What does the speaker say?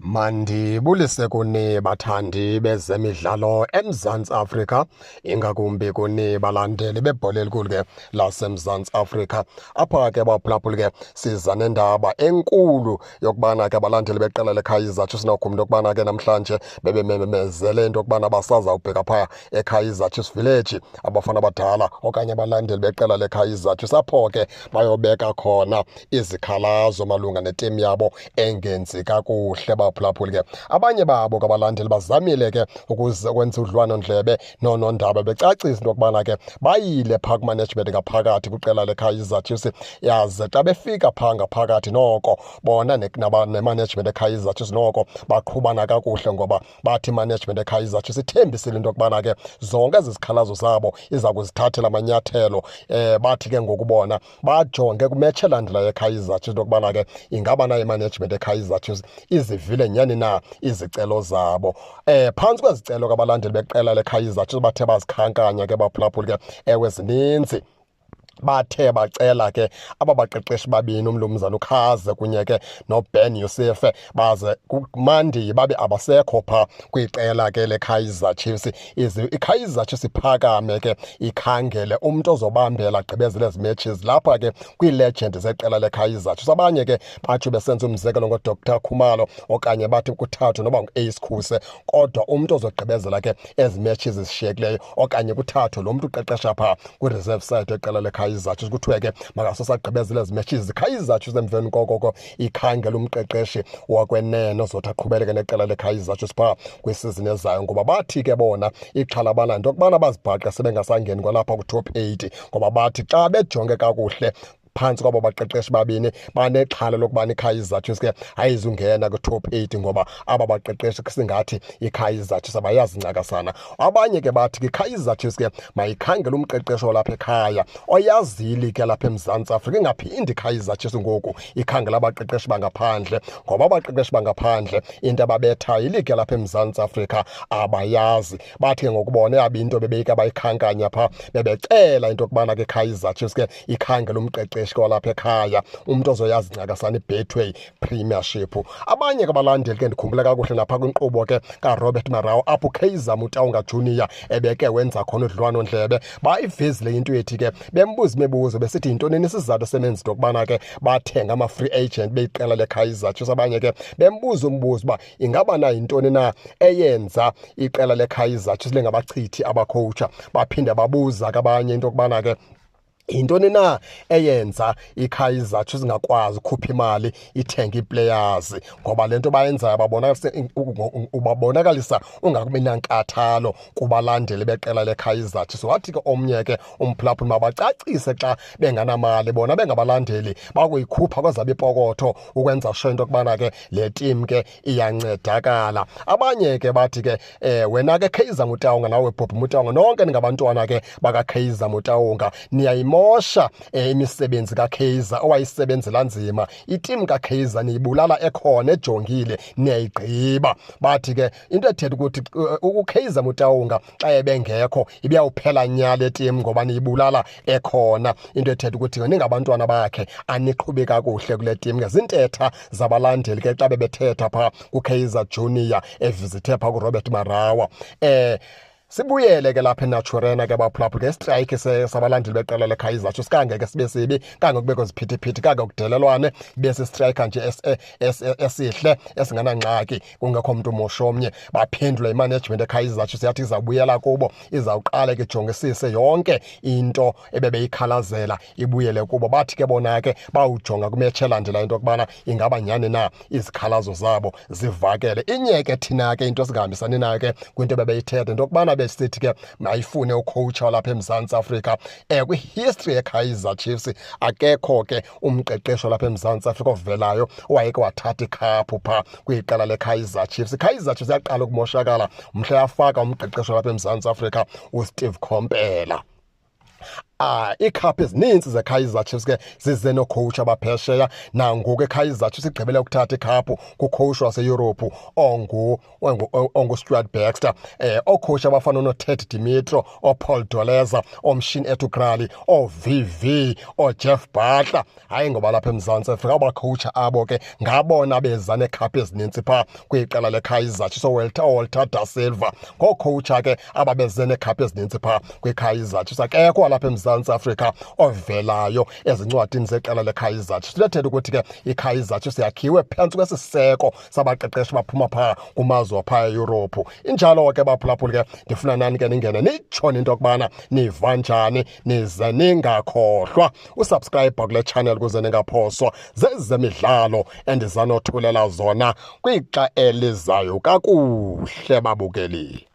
Mandibulise kuni bathandi bezemidlalo eMzantsi Afrika, ingakumbi kuni balandeli bebhola elikhulu ke laseMzantsi Afrika. Apha ke baphulaphuli ke siza nendaba enkulu yokubana ke abalandeli beqela leKaizer Chiefs nokhumbula into yokubana ke namhlanje bebememezele into yokubana basazawubheka phaya eKaizer Chiefs Village abafana abadala okanye abalandeli beqela leKaizer Chiefs, apho ke bayobeka khona izikhalazo malunga netim yabo engenzi kakuhle. Baphulaphuli ke abanye babo kabalandeli bazamile ke ukuze kwenza udliwano-ndlebe noonondaba, becacisa into yokubana ke bayile phaa kumanagement ngaphakathi kwiqela leKaizer Chiefs, yaze xa befika phaa ngaphakathi noko bona nemanagement eKaizer Chiefs noko baqhubana kakuhle, ngoba bathi imanagement eKaizer Chiefs ithembisile into yokubana ke zonke ezi zikhalazo zabo iza kuzithathela amanyathelo. Bathi ke ngoku bona bajonge kwimetshi elandelayo eKaizer Chiefs into yokubana ke ingaba nayo imanagement eKaizer Chiefs izivile nyhani na izicelo zabo. Phantsi kwezicelo kabalandeli beqela leKaizer Chiefs bathe bazikhankanya ke baphulaphuli ke, ewe zininzi. Bathe bacela ke aba baqeqeshi babini, umlumzana uKhaze kunye ke noBen Youssef, baze kumandi babe abasekho pha kwiqela ke leKaizer Chiefs. IKaizer Chiefs iphakame ke ikhangele umntu ozobambela agqibezele ezi matches lapha ke kwii-legend zeqela leKaizer Chiefs. Abanye ke batsho besenza umzekelo ngoDr Khumalo, okanye bathi kuthathwe noba ngu-Ace Khuse, kodwa umntu ozogqibezela ke ezi matches zishiyekileyo, okanye kuthathwe lo mntu uqeqesha phaa kwi-reserve side yeqela leKaizer Chiefs, kuthiwe ke makasosagqibezela ezi matches. Kaizer Chiefs emveni koko ikhangela umqeqeshi wakwenene ozothi aqhubeleke neqela leKaizer Chiefs phaa kwisizini ezayo, ngoba bathi ke bona ixhala banayo into yokubana bazibhaqe sebengasangeni kwalapha ku-top 8, ngoba bathi xa bejonge kakuhle phantsi kwabo baqeqeshi babini banexhala lokubana iKaizer Chiefs ke ayizungena kwi-top 8, ngoba aba baqeqeshi singathi iKaizer Chiefs abayazi ncakasana. Abanye ke bathi ke iKaizer Chiefs ke mayikhangele umqeqeshi olapha ekhaya oyazile ke lapha eMzantsi Afrika, ingaphindi iKaizer Chiefs ngoku ikhangela abaqeqeshi bangaphandle, ngoba abaqeqeshi bangaphandle into ababethayo iligi lapha eMzantsi Afrika abayazi. Bathi ke ngokubona yabi into bebeyike bayikhankanya phaa, bebecela into yokubana ke Kaizer Chiefs ke ikhangele umqeqeshi kwalapha ekhaya, umntu ozoyazi ncakasana iBetway Premiership. Abanye ke abalandeli ke, ndikhumbula kakuhle napha kwinkqubo ke kaRobert Marawa apho Kaizer Motaung Junior ebeke wenza khona udliwano-ndlebe, bayivezile into ethi ke bembuza imibuzo besithi yintoni isizathu semenza into yokubana ke bathenga ama-free agent beyiqela leKaizer Chiefs. Abanye ke bembuza umbuzo uba ingaba na yintoni na eyenza iqela leKaizer Chiefs lingabachithi abakhowutsha. Baphinde babuza ke abanye into yokubana ke yintoni na eyenza iKaizer Chiefs ingakwazi ukhupha imali ithenge ii-players, ngoba le nto bayenzayo babonakalisa ungakubi nankathalo kubalandeli beqela leKaizer Chiefs. Wathi ke omnye ke umphulaphuli mabacacise xa benganamali bona bengabalandeli bakuyikhupha kwezabo ipokotho ukwenza sure into yokubana ke le team ke iyancedakala. Abanye ke bathi ke wena ke Kaizer Motaung nawe Bobby Motaung, nonke ningabantwana ke bakaKaizer Motaung, niyayimosha imisebenzi kaKaizer owayisebenzela nzima. Iteam kaKaizer niyibulala ekhona ejongile, niyayigqiba. Bathi ke into ethetha ukuthi uKaizer Motaung xa ebengekho ibiyawuphela nya le team, ngoba niyibulala ekhona. Into ethetha ukuthi ningabantwana bakhe aniqhubi kakuhle kule team. Ngezintetha zabalandeli ke xa bebethetha phaa kuKaizer Junior evisithe phaa kuRobert Marawa. Sibuyele ke lapha eNaturena ke baphulaphula ke, strike sabalandeli beqela leKaizer Chiefs kangeke sibe sibi, kangekubekho ziphithiphithi, kange kudelelwane, bese striker nje esihle esinganangxaki, kungekho mntu mosho omnye. Baphendula imanagement eKaizer Chiefs yathi izawubuyela kubo, izawuqala ke ijongisise yonke into ebebeyikhalazela, ibuyele kubo. Bathi ke bona ke bawujonga kwimetshi elandelayo into yokubana ingaba nyhani na izikhalazo zabo zivakele. Inye ke thina ke into esingahambisani nayo ke kwinto ebebeyithetha, into yokubana besithi ke mayifune ucoach walapha eMzantsi Afrika. Kwi-history yeKaizer Chiefs akekho ke umqeqeshi walapha eMzantsi Afrika ovelayo owayeke wathatha ikhaphu phaa kwiqela leKaizer Chiefs. IKaizer Chiefs yaqala ukumoshakala mhla yafaka umqeqeshi walapha eMzantsi Afrika uSteve Komphela. Iikhaphu ezininzi zeKaizer Chiefs ke zize nookhowutshi abaphesheya. Nangoku eKaizer Chiefs igqibele ukuthatha ikhaphu kukhowutshi waseYurophu onguStuart Baxter. Ookhowutshi abafana noTed Dumitru, ooPaul Doleza, ooMuhsin Ertugral, ooVV, ooJeff Butler, hayi ngoba lapha eMzantsi Afrika abakhowutsha abo ke ngabona beza neekhaphu ezinintsi phaa kwiqela leKaizer Chiefs. OoWalter da Silva ngookhowutsha ke ababeze neekhaphu ezinintsi phaa kwiKaizer Chiefs. Akekho walapha eMzantsi Afrika ovelayo ezincwadini zeqela leKaizer Chiefs. Lethetha ukuthi ke iKaizer Chiefs yakhiwe phantsi kwesiseko sabaqeqeshi baphuma phaa kumazwe aphaa eYurophu. Injalo ke baphulaphuli ke, ndifuna nani ke ningene nitshone into yokubana niva njani, nize ningakhohlwa usubscribe kule channel ukuze ningaphoswa zezemidlalo endizanothulela zona kwixa elizayo. Kakuhle babukeli.